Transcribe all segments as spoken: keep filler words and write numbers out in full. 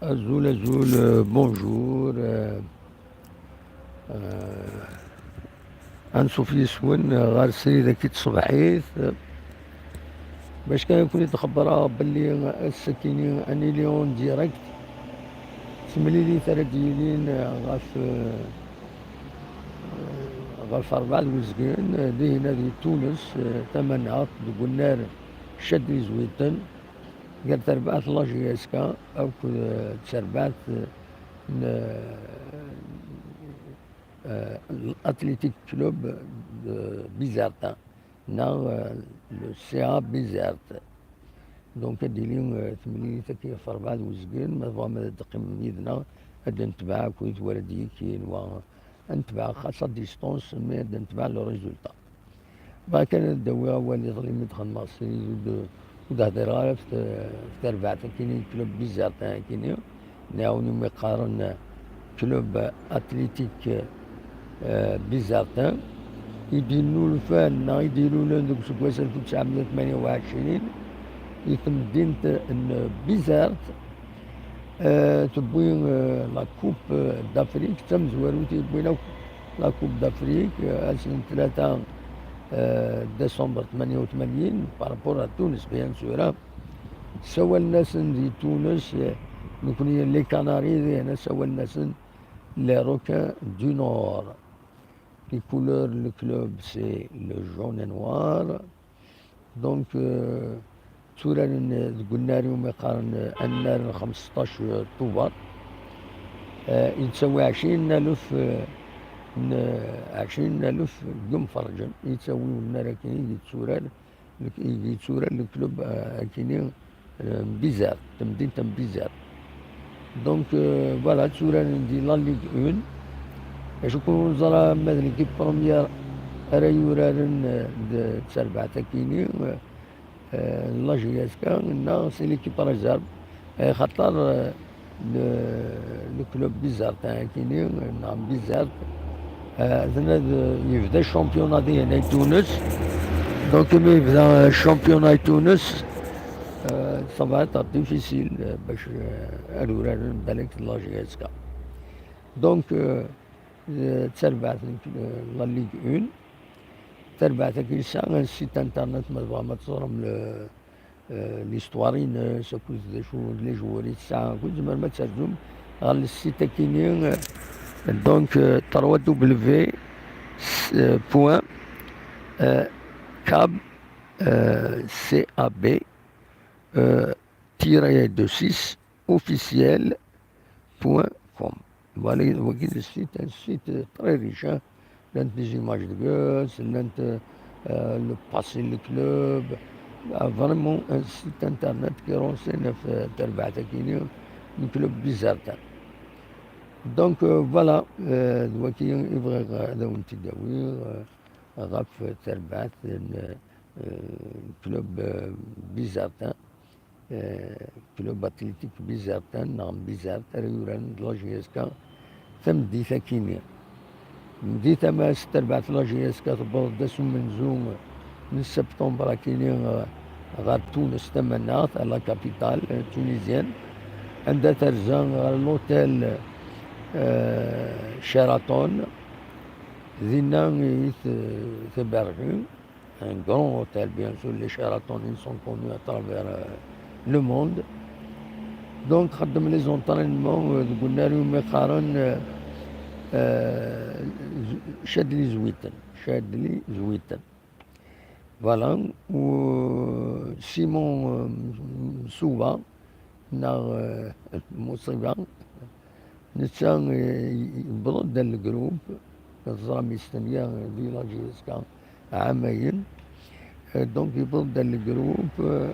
Azul, azul, euh, bonjour. Euh, euh, anṣuf yes-wen ɣer srid-agi n tṣebḥit, bac kan ad ken-id-xebbreɣ belli ass-akini ad nili en direct, timlilit ara d-yilin ɣef, euh, ɣef rebɛa d wezgen, dihin di Tunes, euh, tamaneɣt, deg unnar Chadli Zwiten, gar terbaɛt la J S K akked, euh, terbaɛt, euh, n, euh, l'Athletic Club de Bizerte, neɣ, euh, le C A Bizerte. Donc, ad d-tili, euh, temlilit-agi ɣef rebɛa d wezgen, ma tebɣam ad d-teqqimem yid-neɣ, ad d-netbeɛ akked wara d-yekin, wa ad netbeɛ xas à distance, mais ad d-netbeɛ le résultat. Bɣiɣ kan ad d-awiɣ awal iḍelli mi d-xedmeɣ srid, ur d-, ur d-hdireɣ ara ɣef t-, ɣef terbaɛt-akini n club Bizerte akini, neɣ win umi qqaren club athlétique, euh, Bizerte, i d-yennulfan neɣ i d-ilulen deg useggas alef u tesɛa meyya u tmanya u ɛecrin i temdint n Bizerte. Euh, tewwi, euh, la Coupe d'Afrique, d tamezwarut i yewwin akk la Coupe d'Afrique, euh, ass n tlata, euh, décembre tmanya u tmanyin, par rapport à Tunes, bien sûr, hein. Ssawalen-asen di Tunes, euh, nekni les Canaries, dihin ssawalen-asen les Requins du Nord. Les couleurs, le club, c'est le jaune et noir. Donc, euh, tturaren deg unnar umi qqaren, euh, annar n xmesṭac Tubeṛ. Euh, yettawi ɛecrin n alef, euh, n, ɛecrin n alef n yimferrǧen. Yettawi unnar akini i yetturar, i yetturar le club, euh, akini, euh, n Bizerte, tamdint n Bizerte. Donc, euh, voilà, tturaren di la Ligue un. Acu kan ur neẓra ma d l'équipe première ara yuraren, euh, d terbaɛt akini, euh, euh, la J S K, neɣ c'est l'équipe réserve. Euh, xaṭer, euh, le, le club bizertin akini, neɣ Bizerte, euh, atan ad, euh, yebda championnat dihin di Tunes. Donc, imi yebda, euh, championnat di Tunes, euh, ça va être difficile, euh, bac, euh, ad uraren balak la J S K. Donc, euh, euh, d tarbaɛt n, euh, la Ligue un. Tarbaɛt-agi yesɛa un site internet, ma tebɣam ad teẓrem le, euh, l'histoire-ines, akked d acu n les joueurs i tesɛa, akked tzemrem ad terzum ɣer le site-agi-nni, euh, donc, euh, trois W, euh, point, euh, cab, euh, C A B, euh, tiret deux six officiel point com. Voilà, wagi d site, un site très riche, hein. Llant des images deg-s, llant, euh, le passé, le club, ah, vraiment un site internet qui renseigne ɣef, euh, terbaɛt-agi-nni n club bizertin. Donc, euh, voilà, euh, d wagi i bɣiɣ ad awen-t-id-awiɣ, euh, ɣef terbaɛt n, euh, club, euh, bizertin. Euh, club athlétique bizertin, neɣ n Bizerte, ara yuraren d la J S K tameddit-agi-nni. Meddit ama s terbaɛt la J S K tewweḍ-d ass umenzu n septembre-agi-nni, euh, ɣer Tunes tamaneɣt, à la capitale, euh, tunisienne, anda terza ɣer l'hôtel, euh, Sheraton. Dinna i t-, taberri. Un grand hôtel, bien sûr, les Sheraton, ils sont connus à travers, euh, le monde. Donc, xeddmen les entraînements, euh, deg unnar umi qqaren, euh, euh, Chadli Zwiten, Chadli Zwiten. Voilà, u Simon, euh, Souva, neɣ, euh, Moussiba, netta, eh, yewweḍ-d ar le groupe, teẓram yestenya di la J S K ɛamayen. Eh, donc yewweḍ-d ar le groupe, eh,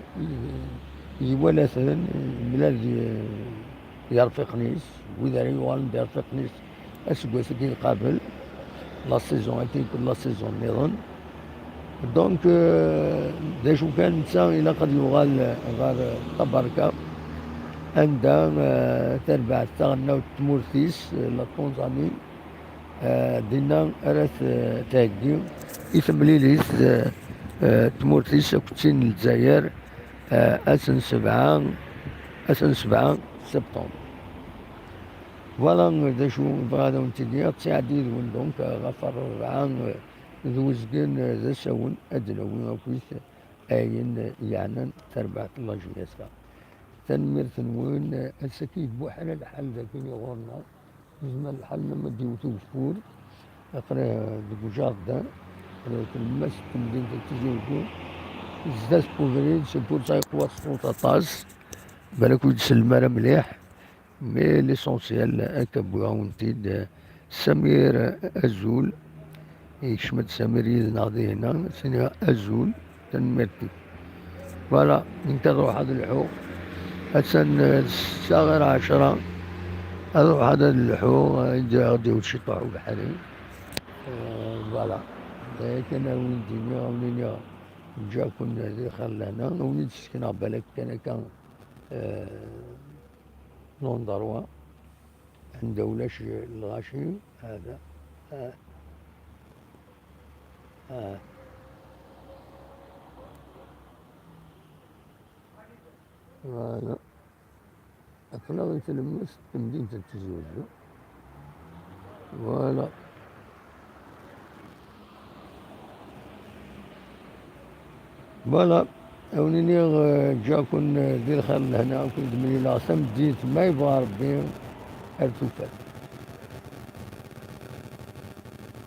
iwala-ten, mlal di, yerfiqen-is, wid ara yuɣalen d yerfiqen-is aseggas-agi iqabel, la saison-agi akked la saison nniḍen. Donc, euh, d acu kan, netta ilaq ad yuɣal ɣer Tabarka, anda, euh, tarbaɛt taɣelnawt n tmurt-is, euh, la Tanzanie, euh, dinna ara t-, theggi i temlilit, euh, euh, tmurt-is akked tin n Lezzayer, euh, ass n sebɛa, ass n sebɛa septembre. Voilà, d acu bɣiɣ ad awen-t-iniɣ, ttɛeddi yid-wen donc ɣef ṛṛebɛa d uzgen d asawen ad d-nawi akkit ayen yeɛnan tarbaɛt n la jeunesse. Tanemmirt-nwen, ass-agi yebbuḥal lḥal dagi ɣur-neɣ, yezmer lḥal ma d-iwet ugeffur, aql-i deg ujardin, aql-i tlemmast n temdint n Tizi Uzzu, zdat n ubrid, c'est pour ça yeqwa ṣṣut aṭas, balak ur yi-d-tsellem ara mliḥ. Mais l'essentiel, akka wwiɣ-awen-t-id. Samir, azul. Yekcem-d Samir yid-neɣ dihin-a, s-iniɣ azul, tanemmirt-ik. Voilà, nekk ad ruḥeɣ ad lḥuɣ. Attan, eh, ssetta ɣir ɛecra. Ad ruḥeɣ ad lḥuɣ, eh, ad d-iwet ciṭuḥ ubeḥri. Eh, voilà. Eh, kan ad wen-d-iniɣ, ad wen-iniɣ, ǧǧiɣ-ken di xir lehna, ad wen-id-sekneɣ balak kan akka, eh, l'endroit anda ulac lɣaci, hada. Ah. Ah. Voilà. Aql-aɣ di tlemmast n temdint n Tizi Uzzu. Voilà. Voilà, ad wen-iniɣ, eh, ǧǧiɣ-ken, eh, di lxir n lehna, ad ken-id-mlileɣ tameddit, ma yebɣa Rebbi, ar tufat.